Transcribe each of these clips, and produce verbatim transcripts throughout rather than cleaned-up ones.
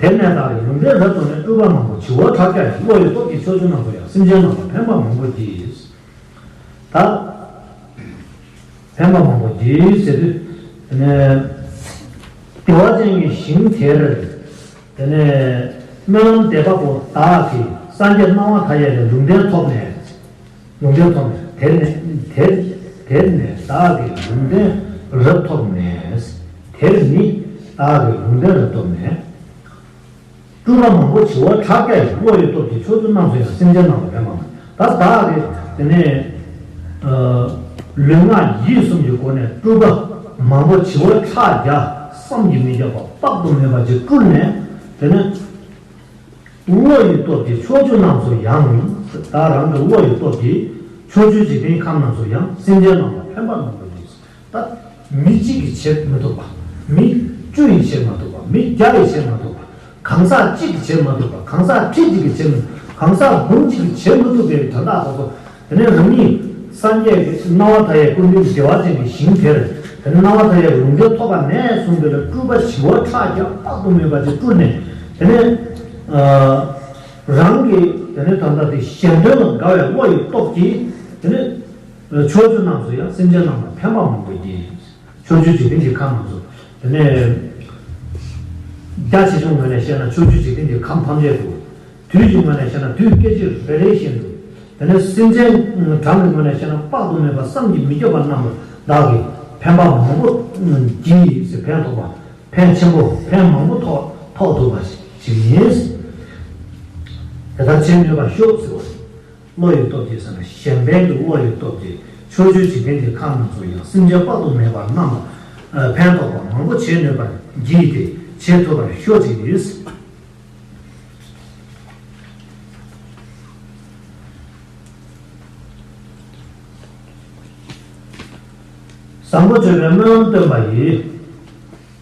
དེར་གནས་བདག་གིས་ལུང་བསྟན་རབ་བཏུབ་ནས། སྤྲུལ་པ་མང་པོ་བྱི་བ་ཁྲག་བརྒྱ་ཡིས། བློ་ཡིས་སྟོབས་ཀྱིས་ཕྱོགས་བཅུ་རྣམས་སུ་ཡང་། སེམས་ཅན་རྣམས་ལ་ཕན་པ་མང་པོ་བགྱིས། ད་ཕན་པ་མང་པོ་བགྱིས་ཟེར་དུས། དེ་ནས་བདེ་བ་ཅན་གྱི་ཞིང་དེར། དེ་ནས་སྨོན་ལམ་འདེབས་པ་པོ་བདག་གིས་སངས་རྒྱས་སྣང་བ་མཐའ་ཡས་ལས་ལུང་བསྟན་ཐོབ་ནས། ལུང་བསྟན་ཐོབ་ནས། དེར་ནས་དེར་དེར་ནས་བདག་གིས་ལུང་བསྟན་རབ་ཐོབ་ནས། དེར་ནི་བདག་གིས་ལུང་བསྟན་རབ་ཐོབ་ནས། སྤྲུལ་པ་མང་པོ་བྱི་བ་ཁྲག་བརྒྱ་ཡིས། བློ་ཡི་སྟོབས་ཀྱིས་ཕྱོགས་བཅུ་རྣམས་སུ་ཡང་། སེམས་ཅན་རྣམས་ལ་ཕན་པ་མང་། ད་བདག་གིས་དེ་ནས་ལུས་ངག་ཡིད་གསུམ་གྱི་སྒོ་ནས་སྤྲུལ་པ་མང་པོ་བྱི་བ་ཁྲག་བརྒྱ་བསམ་གྱིས་མི་ཁྱབ་པ་དཔག་ཏུ་མེད་པ་ཅིག་སྤྲུལ་ནས། དེ་ནས་བློ་ཡི་སྟོབས་ཀྱིས་ཕྱོགས་བཅུ་རྣམས་སུ་ཡང་། ད་རང་གི་བློ་ཡི་སྟོབས་ཀྱིས་ཕྱོགས་བཅུའི་འཇིག་རྟེན་ཁམས་རྣམས་སུ་ཡང་། སེམས་ཅན་རྣམས་ལ་ཕན་པ་མང་པོ་བགྱིས། ད་མི་གཅིག་གིས་བྱེད་མི་ཐུབ་པ། མི་བཅུ་ཡིས་བྱེད་མ་ཐུབ་པ། མི་བརྒྱ་ཡིས་བྱེད་མ་ཐུབ་པ། གང་ཟག་གཅིག་གིས་བྱེད་མ་ཐུབ་པ། གང་ཟག་ཁྲི་གཅིག་གིས་བྱེད་མི་ཐུབ། གང་ཟག་འབུམ་གཅིག་གིས་བྱེད་མི་ཐུབ་པའི་དོན་དག་སོ་སོ། དེ་ནས་རང་ཉིད་སངས་རྒྱས་ཀྱི་སྣང་བ་མཐའ་ཡས་ཀུན་འདུས་བདེ་བ་ཅན་གྱི་ཞིང་དེར། དེ་ནས་སྣང་བ་མཐའ་ཡས་ལུང་བསྟན་ཐོབ་པ་ནས་བཟུང་སྟེ་ལ་སྤྲུལ་པ་བྱི་བ་ཁྲག་བརྒྱ་དཔག་ཏུ་མེད་པ་ཅིག་སྤྲུལ་ནས། དེ་ནས་ཨ་རང་གི་དེ་ནས་ད་ལྟ་དེ་གཞན་དོན་ལ་དགའ་བའི་བློ་ཡི་སྟོབས་ཀྱིས། དེ་ནས་ཕྱོགས་བཅུ་རྣམས་སུ་ཡང་། སེམས་ཅན་རྣམས་ལ་ཕན་པ་མང་པོ་བགྱིས། ཕྱོགས་བཅུའི་འཇིག་རྟེན་གྱི་ཁམས་རྣམས་སུ། དེ་ནས་རྒྱ་ཆེ་ཆུང་ངོས་ནས་བཤད་ན་ཕྱོགས་བཅུའི་འཇིག་རྟེན་གྱི་ཁམས་ཐམས་ཅད་དུ། དུས་ཀྱི་ངོས་ནས་བཤད་ན་དུས་སྐད་ཅིག་རེ་རེ་བཞིན་དུ། དེ་ནས་སེམས་ཅན་གྲངས་ཀྱི་ངོས་ནས་བཤད་ན་དཔག་ཏུ་མེད་པ་བསམ་གྱིས་མི་ཁྱབ་པ་རྣམས་ལ་བདག་གིས་ཕན་པ་མང་པོ་བགྱིས་ཟེར། ཕན་ཐོགས་པ། ཕན་ཆེན་པོ། ཕན་མང་པོ་ཐོགས་ཐོགས་ཐུབ་པ་ཞིག་ཡིན། དེ་ལྟར་བྱེད་ནུས་པར་ཤོག་ཟེར་བ། བློ་ཡི་སྟོབས་ཀྱིས་ཟེར་ན་གཞན་ཕན་གྱི་བློ་ཡི་སྟོབས་ཀྱིས་ཕྱོགས་བཅུའི་འཇིག་རྟེན་གྱི་ཁམས་རྣམས་སུ་ཡང་སེམས་ཅན་དཔག་ཏུ་མེད་པ་རྣམས་ལ་ཕན་ཐོགས་པ་མང་པོ་བྱེད་ནུས་པར་བགྱིས་ཏེ་བྱེད་ཐུབ་པར་ཤོག་ཅིག་ཡིན། བཟང་པོ་སྤྱོད་པའི་སྨོན་ལམ་བཏོན་པ་ཡིས།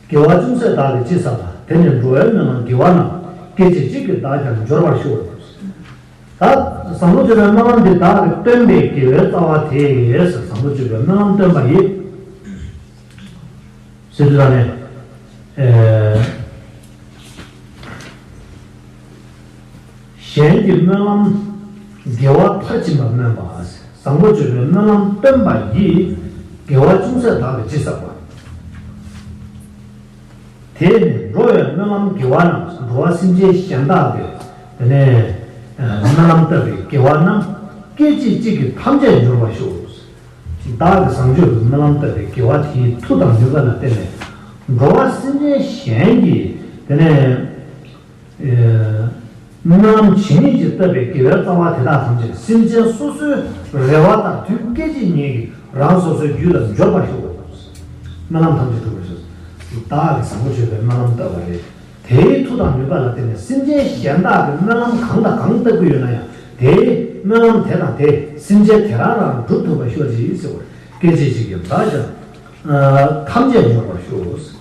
དགེ་བ་ཅུང་ཟད་བདག་གིས་ཅི་བསགས་པ། དེ་ནི་འགྲོ་བའི་སྨོན་ལམ་དགེ་བ་རྣམས། སྐད་ཅིག་གཅིག་གིས་བདག་ཀྱང་འབྱོར་བར་ཤོག། ད་བཟང་པོ་སྤྱོད་པའི་སྨོན་ལམ་འདི་བདག་གིས་བཏོན་པའི་དགེ་བའི་རྩ་བ་དེས། བཟང་པོ་སྤྱོད་པའི་སྨོན་ལམ་བཏོན་པ་ཡིས། ཟེར་དུས་ད་ནས། ཨེ། གཞན་གྱི་སྨོན་ལམ་དགེ་བ་མཐར་ཕྱིན་པ་སྨོན་པ། བཟང་པོ་སྤྱོད་པའི་སྨོན་ལམ་བཏོན་པ་ཡིས། དགེ་བ་ཅུང་ཟད་བདག་གིས་ཅི་བསགས་པ། དེས་ནི་འགྲོ་བའི་སྨོན་ལམ་དགེ་བ་རྣམས། འགྲོ་བ་སེམས་ཅན་གཞན་དག་གི་དེ་ནས་སྨོན་ལམ་བཏབ་པའི་དགེ་བ་རྣམས། སྐད་ཅིག་གཅིག་གིས་ཐམས་ཅད་འབྱོར་བར་ཤོག། བདག་གིས་བཟང་སྤྱོད་ཀྱི་སྨོན་ལམ་བཏབ་པའི་དགེ་བ་དེའི་མཐུ་དང་ནུས་པ་ལ་བརྟེན་ནས། འགྲོ་བ་སེམས་ཅན་གཞན་གྱི་དེ་ནས་སྨོན་ལམ་ཇི་སྙེད་ཅིག་བཏབ་པའི་དགེ་བའི་རྩ་བ་དེ་དག་ཐམས་ཅད་སེམས་ཅན་སོ་སོའི་རེ་བ་ལྟར་དུས་སྐད་ཅིག་ཉིད་ཀྱིས་རང་སོ་སོའི་རྒྱུད་ལ་འབྱོར་བར་ཤོག། སྨོན་ལམ་ཐམས་ཅད་འགྲུབ་པར་ཤོག། བདག་གིས་བཟང་པོ་སྤྱོད་པའི་སྨོན་ལམ་བཏབ་པ་རེད། དེའི་མཐུ་དང་ནུས་པ་ལ་བརྟེན་ནས་སེམས་ཅན་གཞན་དག་གིས་སྨོན་ལམ་གང་དང་གང་བཏབ་ཀྱི་ཡོད་ན་ཡང་། དེའི་སྨོན་ལམ་དེ་དང་དེ་སེམས་ཅན་དེ་རང་རང་འགྲུབ་ཐུབ་པར་ཤོག་ཅིག་ཟེར་བར། སྐད་ཅིག་གཅིག་གིས་བདག་ཀྱང་ཐམས་ཅད་འབྱོར་བར་ཤོག།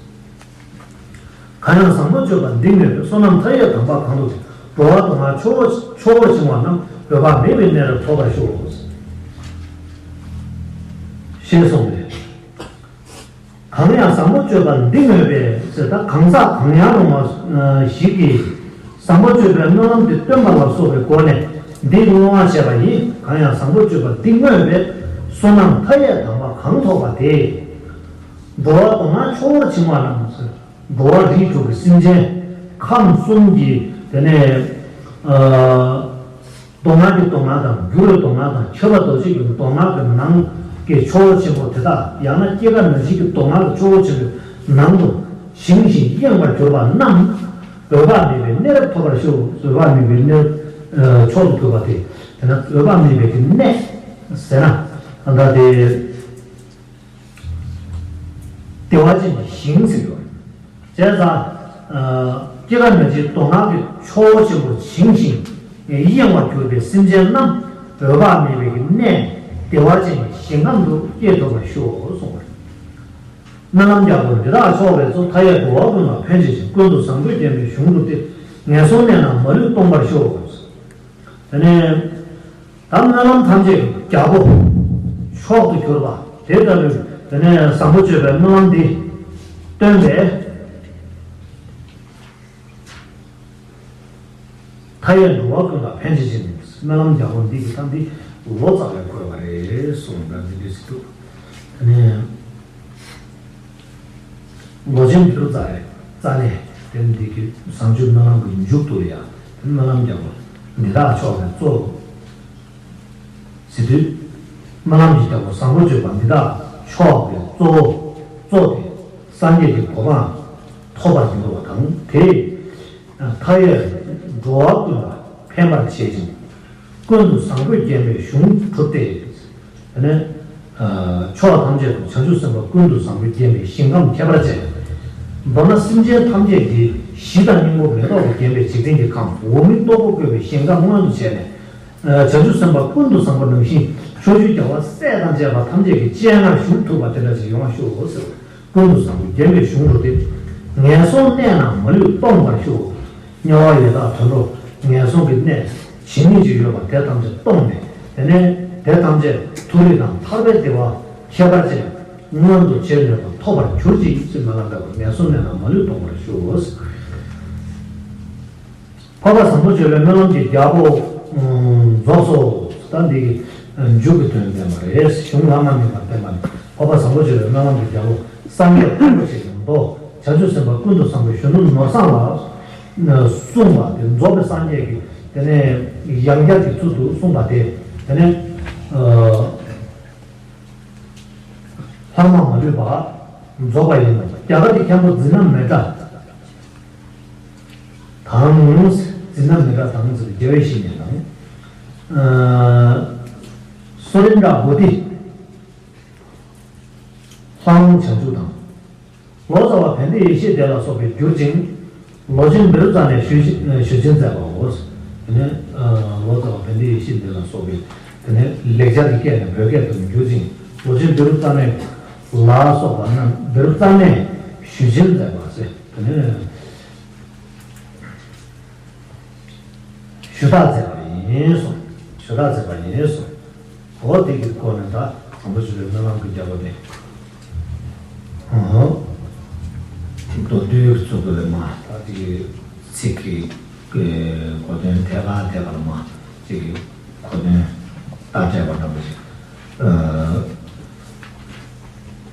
གང་ཡང་བཟང་པོ་སྤྱོད་པ་འདི་མངོན་པས། བསོད་ནམས་མཐའ་ཡས་དམ་པ་གང་དུ་སྟེ། འགྲོ་བ་སྡུག་བསྔལ་ཕྱོགས་ཕྱོགས་བཅུར་འཆིང་བ་རྣམས། འོད་དཔག་མེད་པའི་གནས་རབ་ཐོབ་པར་ཤོག། ཞེས་གསུངས་ཏེ། གང་ཡང་བཟང་པོ་སྤྱོད་པ་འདི་མངོན་པས་ཟེར། ད་གང་ཟག་གང་ཡང་རུང་བ་ཞིག་གིས་བཟང་པོ་སྤྱོད་པའི་སྨོན་ལམ་འདི་བཏོན་པ་ལ་སོགས་པའི་སྒོ་ནས་འདི་བསྔོ་བ་བྱས་པ་ཡིས། གང་ཡང་བཟང་པོ་སྤྱོད་པ་འདི་མངོན་པས། བསོད་ནམས་མཐའ་ཡས་དམ་པ་གང་ཐོབ་པ་དེས། འགྲོ་བ་སྡུག་བསྔལ་ཕྱོགས་བཅུར་འཆིང་བ་རྣམས་ཟེར། འགྲོ་བ་རིགས་དྲུག་གི་སེམས་ཅན་ཁམས་གསུམ་གྱི་དེ་ནས་ཨ། སྡུག་བསྔལ་གྱི་སྡུག་བསྔལ་དང་། འགྱུར་བའི་སྡུག་བསྔལ་དང་། ཁྱབ་པ་རྡོ་རྗེ་གི་སྡུག་བསྔལ་གྱི་ནང་གི་ཕྱོགས་ཆེན་པོ་དེ་དག། ཡང་ན་སྐྱེ་རྒ་ན་འཆི་གི་སྡུག་བསྔལ་གྱི་ཕྱོགས་ཆེན་པོའི་ནང་དུ་ཞིང་བཞིན་གཡེང་བར་གྱུར་པ་རྣམས། འོད་དཔག་མེད་པའི་གནས་རབ་ཐོབ་པར་ཤོག། འོད་དཔག་མེད་པའི་གནས་མཆོག་ཏུ་གྱུར་པ་དེ། དེ་ན་འོད་དཔག་མེད་པའི་གི་གནས་ཟེར་ན་ད་དེ། བདེ་བ་ཅན་གྱི་ཞིང་ཟེར་གྱི་ཡོད་རེད། བྱས་ཙང་། སྐྱེ་རྒ་ན་འཆིའི་སྡུག་བསྔལ་གྱི་ཕྱོགས་ཆེན་པོར་འཆིང་ཞིང་གཡེང་བར་གྱུར་པའི་སེམས་ཅན་རྣམས་འོད་དཔག་མེད་པའི་གནས་བདེ་བ་ཅན་གྱི་ཞིང་ཁམས་སུ་སྐྱེ་ཐུབ་པར་ཤོག་གསུངས་པ་རེད། སྨོན་ལམ་རྒྱལ་པོ་འདི་དག་ཕྱོགས་བས་གཙོ། མཐའ་ཡས་འགྲོ་བ་ཀུན་ལ་ཕན་བྱེད་ཅིང་། ཀུན་ཏུ་བཟང་པོས་བརྒྱན་པའི་གཞུང་དུ་སྟེ། ངན་སོང་གནས་རྣམས་མ་ལུས་སྟོངས་པར་ཤོག། དེ་ནས་ད་སྨོན་ལམ་ཐམས་ཅད་ཀྱི་རྒྱལ་པོ་མཆོག་ཏུ་གྱུར་པ་དེ་ལྟ་བུའི་དེ་ནས་བཟང་པོ་སྤྱོད་པའི་སྨོན་ལམ་འདི་བཏོན་པས། མཐའ་ཡས་འགྲོ་བ་ཀུན་ལ་ཕན་བྱེད་ཅིང་། སྨོན་ལམ་རྒྱལ་པོ་འདི་གི་ཐབས་འདི་ལོ་ཙཱ་བས་བཀོད་པ་རེད་གསུངས་པ་འདི་འདྲ་ཞིག་འདུག། དེ་ནས་ལོ་ཆེན་བི་རུ་ཙ་རེད་རྩ་གནས་དེ་འདི་གི་བཟང་སྤྱོད་སྨོན་ལམ་གྱི་མཇུག་ཏུ་ཡང་དེ་སྨོན་ལམ་རྒྱལ་པོ་འདི་དག་མཆོག་ནས་གཙོ་ཟེར་དུས། སྨོན་ལམ་གྱི་རྒྱལ་པོ་བཟང་པོ་སྤྱོད་པ་འདི་དག་མཆོག་གི་གཙོ་བོ་གཙོ་དེ་སངས་རྒྱས་ཀྱི་གོ་འཕང་ཐོབ་པར་འགྱུར་བ་དང་། དེས་མཐའ་ཡས་འགྲོ་བ་ཀུན་ལ་ཕན་པར་བྱེད་ཅིང་། ཀུན་ཏུ་བཟང་པོས་བརྒྱན་པའི་གཞུང་གྲུབ་སྟེ། དེ་ནས་ཕྱོགས་ཐམས་ཅད་དུ་བྱང་ཆུབ་སེམས་དཔའ་ཀུན་ཏུ་བཟང་པོས་བརྒྱན་པའི་ཞིང་ཁམས་ཁྱད་པར་ཅན། མདོར་ན་སེམས་ཅན་ཐམས་ཅད་ཀྱི་གཞི་དང་སྙིང་པོ་མེ་ཏོག་གིས་བརྒྱན་པའི་འཇིག་རྟེན་གྱི་ཁམས་འོག་མིན་སྟོབས་པོ་བཀོད་པའི་ཞིང་ཁམས་མངོན་དུ་བྱས་ནས། བྱང་ཆུབ་སེམས་དཔའ་ཀུན་ཏུ་བཟང་པོ་ནང་བཞིན་ཕྱོགས་བཅུའི་རྒྱལ་བ་སྲས་དང་བཅས་པ་ཐམས་ཅད་ཀྱི་སྤྱན་སྔར་བཞུགས་ཐུབ་པ་དེ་འདྲ་ཞིག་ཡོང་བར་ཤོག་ཟེར། ཀུན་ཏུ་བཟང་པོས་བརྒྱན་པའི་གཞུང་གྲུབ་སྟེ། ངན་སོང་གནས་རྣམས་མ་ལུས་སྟོངས་པར་ཤོག། དམྱལ་བ་ཡི་དྭགས་དུད་འགྲོ་ངན་སོང་གི་གནས་ཇི་སྙེད་ཅིག་ཡོད་པ་དེ་ཐམས་ཅད་སྟོངས་ནས། དེ་ནས་དེ་ཐམས་ཅད་མཐོ་རིས་དང་ཐར་པའི་བདེ་བ་ཁྱད་པར་ཅན་མངོན་དུ་བྱེད་ནུས་པ་ཐོབ་པར་གྱུར་ཅིག་ཅེས་སྨོན་ལམ་འདེབས་པ། ངན་སོང་གནས་རྣམས་མ་ལུས་སྟོངས་པར་ཤོག། འཕགས་པ་བཟང་པོ་སྤྱོད་པའི་སྨོན་ལམ་གྱི་རྒྱལ་པོ་རྫོགས་སོ། ད་འདི་གི་མཇུག་གི་དོན་བསྟན་པ་རེད། གཞུང་ལ་མ་ཉམས་པར་བསྟན་པ་ནི། འཕགས་པ་བཟང་པོ་སྤྱོད་པའི་སྨོན་ལམ་གྱི་རྒྱལ་པོ་སངས་རྒྱས་འཁོར་དུ་ཆེ་ཞིང་མདོ་བྱང་ཆུབ་སེམས་དཔའ་ཀུན་ཏུ་བཟང་པོས་གཞོན་ནུ་ནོར་བཟང་ལ་གསུངས་པ་དེ་རྫོགས་པའི་སངས་རྒྱས་ཀྱི་དེ་ནས་ཡང་བསྐྱར་གྱི་ཚུལ་དུ་གསུངས་པ་དེ། དེ་ནས་ལྷག་མ་མ་ལུས་པ་རྫོགས་པ་ཡིན་ནོ། རྒྱ་གར་གྱི་མཁན་པོ་ཛི་ན་མི་ཏྲ་དང་། ཛི་ན་མི་ཏྲ་དང་ཟེར་རྒྱལ་བའི་བཤེས་གཉེན་དང་། སོ་རི་འདྲ་བོ་ཏི། ལྷ་དབང་བྱང་ཆུབ་དང་། ལོ་ཙཱ་བ་བན་དེ་ཡེ་ཤེས་སྡེ་ལ་སོགས་པས་བསྒྱུར་ཅིང་། ལོ་ཆེན་བི་རུ་ཙ་ནས་ཞུས་ཞུས་ཆེན་མཛད་པའོ། དེ་ནས་ལོ་ཙཱ་བ་བན་དེ་ཡེ་ཤེས་སྡེ་ལ་སོགས་པས་དེ་ནས་ལེགས་སྦྱར་གྱི་སྐད་ནས་བོད་སྐད་དུ་བསྒྱུར་ཅིང་། ལོ་ཆེན་བི་རུ་ཙ་ནས་ལ་སོགས་པ་རྣམས་བི་རུ་ཙ་ནས་ཞུས་ཆེན་མཛད་པ་ཟེར། དེ་ནས། ཞུ་དག་མཛད་པ་ཡིན་གསུངས། ཞུ་དག་མཛད་པ་ཡིན་གསུངས། འོ་དེ་གི་སྐོར་ནས་ད་དང་པོ་ཞུ་བའི་སྨོན་ལམ་གྱི་རྒྱལ་པོ་དེ། ཨོ། མདོར་བསྡུས་ཚུལ་དུ་ལས་མ་ད་དེ་གི་ཚིག་གི་གོ་དོན་ཐད་ཀར་ཐད་ཀར་མ་དེ་གི་གོ་དོན་ད་འགྲེལ་པ་འདྲ་པོ་ཞིག་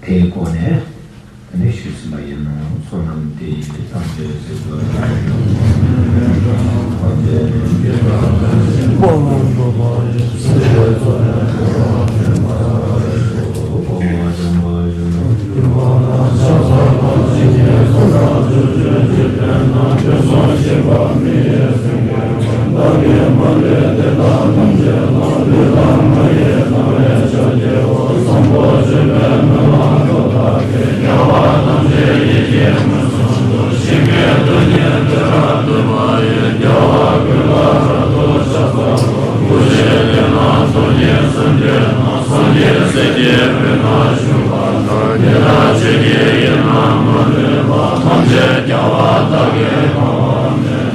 དེའི་སྒོ་ནས་དེ་ནས་ཞུས་ཟིན་པ་ཡིན་ནོ། བསོད་ནམས་འདི་ཡིས་ཐམས་ཅད་གཟིགས་པ།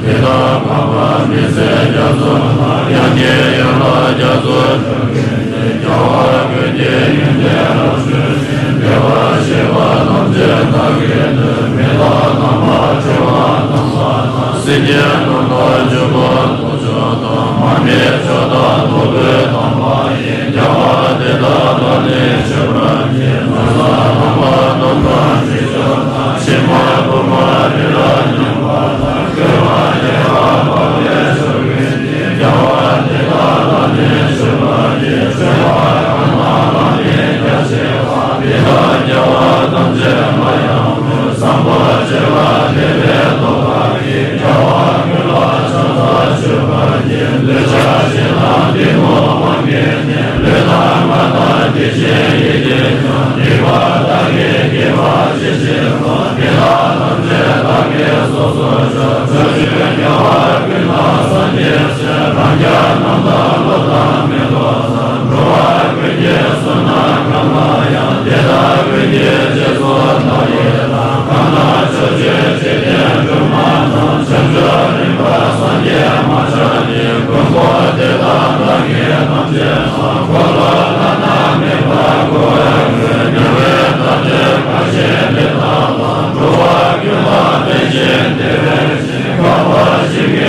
དེ་དག་འཕགས་པ་མི་ཚེ་རྒྱ་མཚོ་དང་། ཡང་དགེ་ཡང་ལ་རྒྱ་མཚོ་ཆུ་ཀུན་ཏེ། རྒྱལ་བ་ཀུན་གྱི་ཡོན་ཏན་རབ་བརྗོད་ཅིང་། བདེ་བར་གཤེགས་པ་ཐམས་ཅད་བདག་གིས་ནོད། མི་རྟག་དམ་པ་འཁྲུལ་པ་དམ་པ་དང་། སེམས་ཅན་རྣམས་ལ་འཇུག་པ་མཆོག་དང་། མར་མེ་མཆོག་དང་ཐོབ་པའི་དམ་པ་ཡིན། རྒྱལ་བ་དེ་དག་ལ་ནི་མཆོད་པར་བགྱི། ནོར་བཟང་དམ་པ་རྣམས་དང་དྲི་མཆོག་དང་། ཕྱེ་མ་ཕུར་མ་རི་རབ་མཉམ་པ་དང་། བཀོད་པ་རྒྱས་པ་འཕགས་པའི་ཕྱོགས་ཀུན་ཏེ། རྒྱལ་བ་དེ་དག་ལ་ནི་མཆོད་པར་བགྱི། མཆོད་པ་གང་དག་ལ་ནི་རྒྱ་ཆེ་བ། དེ་དག་རྒྱལ་བ་ཐམས་ཅད་ལ་ཡང་བསྔོ། བཟང་པོ་སྤྱོད་པ་ལེགས་པའི་སྟོབས་དག་གིས། རྒྱལ་བ་ཀུན་ལ་ཕྱག་འཚལ་མཆོད་པར་བགྱི། འདོད་ཆགས་ཞེ་སྡང་གཏི་མུག་མ་སྐྱེས་ནས། ལུས་དང་ངག་དང་ཡིད་ཀྱི་ཡིད་ཀྱིས་ཀྱང་། སྡིག་པ་བདག་གིས་བགྱིས་པ་ཅི་མཆིས་པ། དེ་དག་ཐམས་ཅད་བདག་གིས་སོ་སོར་བཤགས། ཕྱོགས་བཅུའི་རྒྱལ་བ་ཀུན་ལ་སངས་རྒྱས་ཞེས། རང་རྒྱལ་རྣམ་དག་བློ་ཐག་མེད་པ་དང་། འགྲོ་བ་ཀུན་གྱི་བསོད་ནམས་གང་ལ་ཡང་། དེ་དག་ཀུན་གྱི་རྗེས་སུ་བདག་ཡི་རང་། གང་ན་ཕྱོགས་བཅུའི་འཇིག་རྟེན་སྒྲོན་མ་དང་། བྱང་ཆུབ་རིམ་པ་སངས་རྒྱས་མ་ཆགས་ནས། མགོན་པོ་དེ་དག་བདག་གིས་ཐམས་ཅད་བསྔོ། འཁོར་ལོ་བླ་ན་མེད་པར་བསྐོར་བའི་མགོན། དམྱལ་བའི་ལྟ་སྟེ་ཁ་ཞེ་འདི་དག་ལ། འགྲོ་བ་ཀུན་ལ་ཕན་ཕྱིར་བདེ་བའི་ཕྱིར། འཕགས་པ་ཇི་སྙེད་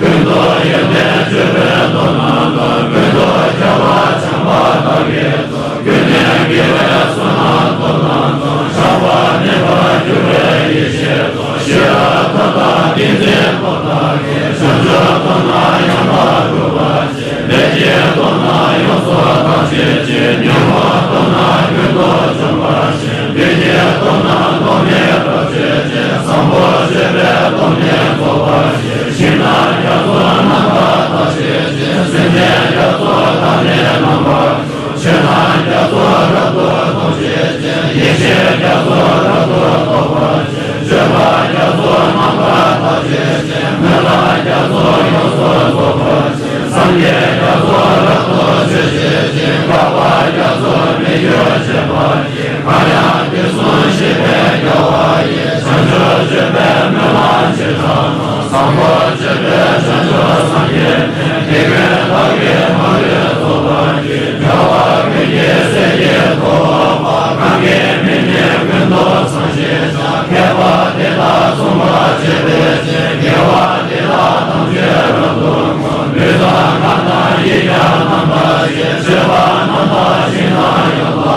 ཀུན་ཏུ་ཡོན་ཏན་བརྗོད་པའི་མདོ་རྣམས་དང་། ཀུན་ཏུ་ཁྱབ་པ་བྱམས་པ་དག་གི་མདོ། ཀུན་ནས་དགེ་བའི་ཚོགས་རྣམས་ཐོབ་ལམ་དང་། བྱམས་པ་ལྡན་པར་གྱུར་པའི་ཡེ་ཤེས་དང་། ཤེས་རབ་ཐབས་དང་ཏིང་འཛིན་སྟོབས་དག་གིས། བྱང་ཆུབ་ཐོབ་ན་ཡང་དག་འགྲུབ་པར་བྱེད། ལས་ཀྱི་སྟོབས་རྣམས་ཡོངས་སུ་དག་བྱེད་ཅིང་། ཉོན་མོངས་སྟོབས་རྣམས་ཀུན་ཏུ་འཇོམས་པར་བྱེད། བདུད་ཀྱི་སྟོབས་རྣམས་ཐོགས་མེད་དག་བྱེད་ཅིང་། བཟང་པོ་སྤྱོད་པའི་སྟོབས་ནི་རྫོགས་པར་བྱེད། ཞིང་རྣམས་རྒྱ་མཚོ་རྣམ་པར་དག་བྱེད་ཅིང་། སེམས་ཅན་རྒྱ་མཚོ་དག་ནི་རྣམ་པར་འཇོམས། ཆོས་རྣམས་རྒྱ་མཚོ་རབ་ཏུ་རྫོགས་བྱེད་ཅིང་། ཡེ་ཤེས་རྒྱ་མཚོ་རབ་ཏུ་རྟོགས་པར་བྱེད། སྤྱོད་པ་རྒྱ་མཚོ་རྣམ་པར་དག་བྱེད་ཅིང་། སྨོན་ལམ་རྒྱ་མཚོ་ཡོངས་སུ་རྫོགས་པར་བྱེད། སངས་རྒྱས་རྒྱ་མཚོ་རབ་ཏུ་སྤྱོད་བྱེད་ཅིང་། བསྐལ་པ་རྒྱ་མཚོ་མི་འགྱུར་བྱེད་པར་བགྱི། གང་ཡང་དུས་གསུམ་གཤེགས་པའི་རྒྱལ་བ་ཡི། བྱང་ཆུབ་སྤྱོད་པའི་སྨོན་ལམ་ཇི་ལྟར་ན། བཟང་པོ་སྤྱོད་པའི་བྱང་ཆུབ་སངས་རྒྱས་ནི། དེ་ཀུན་བདག་གིས་མ་ལུས་རྫོགས་པར་བགྱི། རྒྱལ་བ་ཀུན་གྱི་སྲས་ཀྱི་ཐུ་བོ་མ། གང་གི་མིང་ནི་ཀུན་ཏུ་བཟང་ཞེས་བྱ། མཁས་པ་དེ་དག་མཚུངས་པར་བྱེད་པའི་ཕྱིར། དགེ་བ་འདི་དག་ཐམས་ཅད་རབ་ཏུ་བསྔོ། ལུས་དང་ངག་དང་ཡིད་ཀྱང་རྣམ་དག་བཞི། སྤྱོད་པ་རྣམ་དག་ཞིང་དང་ཡང་དག་པ།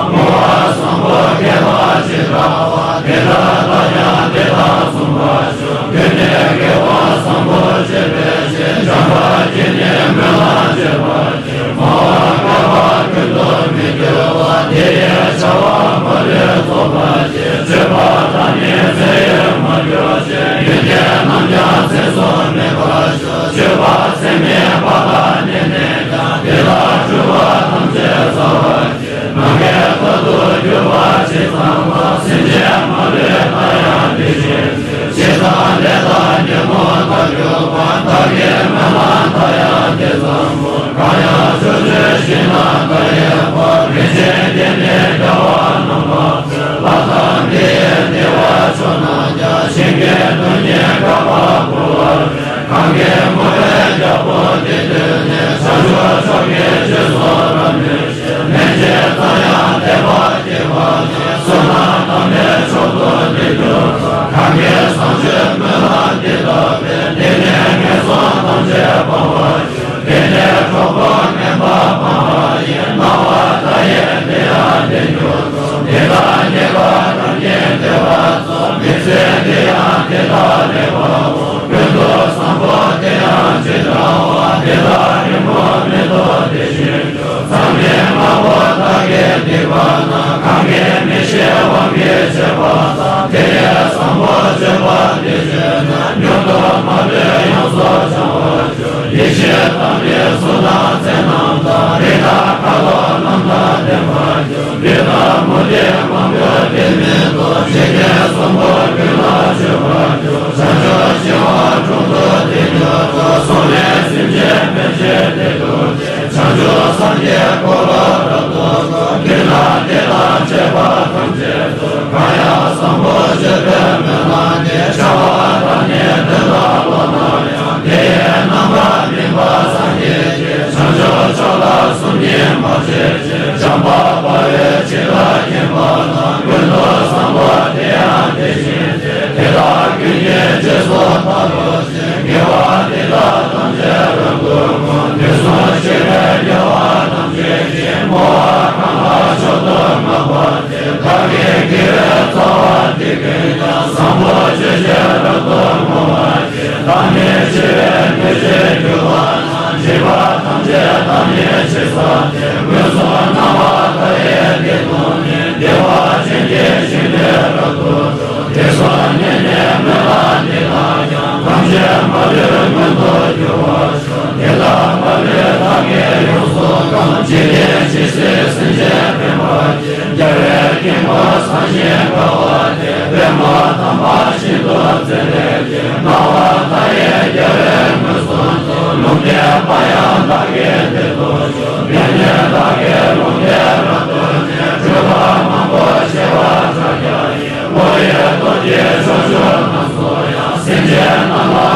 བསྔོ་བ་བཟང་པོ་མཁས་པ་ཇི་ལྟ་བ། དེ་ལྟར་བདག་ཀྱང་དེ་དག་མཚུངས་པར་ཤོག། ཀུན་ནས་དགེ་བ་བཟང་པོ་སྤྱོད་པའི་ཕྱིར། བྱམས་པ་བརྒྱད་ནི་སྨོན་ལམ་བརྗོད་པར། སྨྲ་བ་བསྐལ་པ་ཀུན་ཏུ་མི་འགྱུར་བ། དེ་ཡི་བྱ་བ་མ་ལུས་རྫོགས་པར་བྱེད། སྤྱོད་པ་དག་ནི་ཚེ་ཡི་མ་གྱུར་ཅིག། ཡོན་ཏན་རྣམས་ཀྱང་ཚེ་གཟུགས་མེད་པར་ཤོག། སྤྱོད་པ་ཚེ་མེད་པ་དག་ནི་ནས་ཀྱང་། དེ་དག་སྤྲུལ་པ་ཐམས་ཅད་རྩ་བར་བྱེད། ནམ་མཁའི་མཐའ་དུ་གྱུར་པ་ཇི་ཙམ་པ། སེམས་ཅན་མ་ལུས་མཐའ་ཡང་དེ་བཞིན་ཏེ། ཇི་ཙམ་ལས་དང་ཉོན་མོངས་དག་གྱུར་པ། བདག་གི་སྨོན་ལམ་མཐའ་ཡང་དེ་ཙམ་པོ། གང་ཡང་ཕྱོགས་བཅུའི་ཞིང་རྣམས་མཐའ་ཡས་པ། རིན་ཆེན་གྱི་ནི་རྒྱལ་བ་རྣམ་པ་ཀུན། ལྷ་དང་མི་ཡི་བདེ་བ་མཆོག་རྣམས་ཀྱང་། ཞིང་གི་རྡུལ་སྙེད་འགག་པ་བསྐོར་བར་བྱེད། གང་གིས་བསྔོ་བའི་རྒྱལ་པོ་འདི་ཐོས་ནས། བྱང་ཆུབ་མཆོག་གི་རྗེས་སུ་བདག་སྨོན་བྱེད། སྨོན་བྱེད་ཙམ་ཡང་དད་པ་བསྐྱེད་པ་ནི། བསོད་ནམས་དམ་པའི་མཆོག་ཏུ་འདི་འགྱུར་རོ། གང་གིས་བཟང་སྤྱོད་སྨོན་ལམ་འདི་བཏབ་པས། དེ་ནས་ངན་སོང་ཐམས་ཅད་སྤང་བར་འགྱུར། དེ་ནས་གྲོགས་པོ་ངན་པ་སྤངས་པ་ཡིས། སྣང་བ་མཐའ་ཡས་དེ་ཡང་དེར་འགྱུར་རོ། དེ་དག་ཉེས་པ་ཐམས་ཅད་སྟོན་པ་མཚུངས། མི་ཚེ་འདི་ཡང་དེ་དག་ལེགས་པའོ། ཀུན་ཏུ་བཟང་པོ་དེ་ཡང་ཇི་ལྟ་བ། དེ་དག་རིང་པོ་མི་ཐོགས་དེ་བཞིན་དུ། མཚམས་མེད་ལྔ་པོ་དག་གིས་སྡིག་པ་ན། གང་གིས་མི་ཤེས་དབང་གིས་བྱས་པ་དག། དེ་ཡི་བཟང་པོ་སྤྱོད་པ་འདི་བྱས་ན། མྱུར་དུ་མ་ལུས་ཡོངས་སུ་བྱང་བར་འགྱུར། ཡེ་ཤེས་དང་ནི་གཟུགས་དང་མཚན་རྣམས་དང་། རིགས་དང་ཁ་དོག་རྣམས་དང་ལྡན་པར་འགྱུར། བདུད་དང་མུ་སྟེགས་མང་པོས་དེ་མིན་འདུ། འཇིག་རྟེན་གསུམ་པོ་ཀུན་ལ་མཆོད་པར་འགྱུར། བྱང་ཆུབ་ཤིང་དབང་དྲུང་དུ་དེ་འགྱུར་རོ། གསུང་ལས་སེམས་ཅན་ཕན་ཕྱིར་དེ་འདུ་སྟེ། བྱང་ཆུབ་སངས་རྒྱས་འཁོར་ལོ་རབ་ཏུ་བསྐོར། བདུད་དང་བདེ་དང་བཅས་པ་ཐམས་ཅད་དང་། གང་ཡང་བཟང་པོ་སྤྱོད་པའི་སྨོན་ལམ་འདི། བྱ་བ་དང་ནི་དོན་དམ་བློ་སྣང་ཡང་། དེ་ཡི་རྣམ་པར་སྨིན་པ་སངས་རྒྱས་ཀྱི། བྱང་ཆུབ་མཆོག་ལ་སུམ་གཉིས་མ་བྱེད་ཅིང་། བྱམས་པ་དཔའ་བོས་ཇི་ལྟར་མཁྱེན་པ་དང་། ཀུན་ཏུ་བཟང་པོ་དེ་ཡང་དེ་བཞིན་ཏེ། དེ་དག་ཀུན་གྱི་རྗེས་སུ་བདག་སློབ་ཅིང་། དགེ་བ་འདི་དག་ཐམས་ཅད་རབ་ཏུ་བསྔོ། དུས་གསུམ་གཤེགས་པའི་རྒྱལ་བ་ཐམས་ཅད་ཀྱིས། བསྔོ་བ་གང་ལ་མཆོག་ཏུ་བསྔགས་པ་དེས། བདག་གི་དགེ་བའི་རྩ་བ་འདི་ཀུན་ཀྱང་། བཟང་པོ་སྤྱོད་ཕྱིར་རབ་ཏུ་བསྔོ་བར་བགྱི། བདག་ནི་འཆི་བའི་མི་ཚེ་འགྱུར་བ་ན། སྒྲིབ་པ་ཐམས་ཅད་དག་ནི་ཕྱིར་བསལ་ཏེ། མངོན་སུམ་སྣང་བ་མཐའ་ཡས་དེ་མཐོང་ནས། བདེ་བ་ཅན་གྱི་ཞིང་དུ་རབ་ཏུ་འགྲོ། དེ་སོགས་ཉན་ནས་སྨོན་ལམ་འདི་དག་ཀྱང་། ཐམས་ཅད་མ་ལུས་མངོན་དུ་འགྱུར་བར་ཤོག། དེ་དག་མ་ལུས་བདག་གིས་ཡོངས་སུ་བཀང་། འཇིག་རྟེན་ཇི་སྲིད་སེམས་ཅན་ཕན་པར་བགྱི། རྒྱལ་བའི་དཀྱིལ་འཁོར་བཟང་ཞིང་དགའ་བ་དེར། པདྨོ་དམ་པ་ཤིན་ཏུ་མཛེས་ལེགས་ཀྱིས། སྣང་བ་མཐའ་ཡས་རྒྱལ་བས་མངོན་སུམ་དུ། ལུང་བསྟན་པ་ཡང་བདག་གིས་དེར་ཐོབ་ཤོག། དེ་ནས་བདག་གིས་ལུང་བསྟན་རབ་ཏུ་ནས། སྤྲུལ་པ་མང་པོ་བྱེ་བ་ཕྲག་བརྒྱ་ཡིས། བསྔོ་བའི་སྟོབས་ཀྱིས་ཕྱོགས་བཅུ་རྣམས་སུ་ཡང་། སེམས་ཅན་རྣམས་ལ་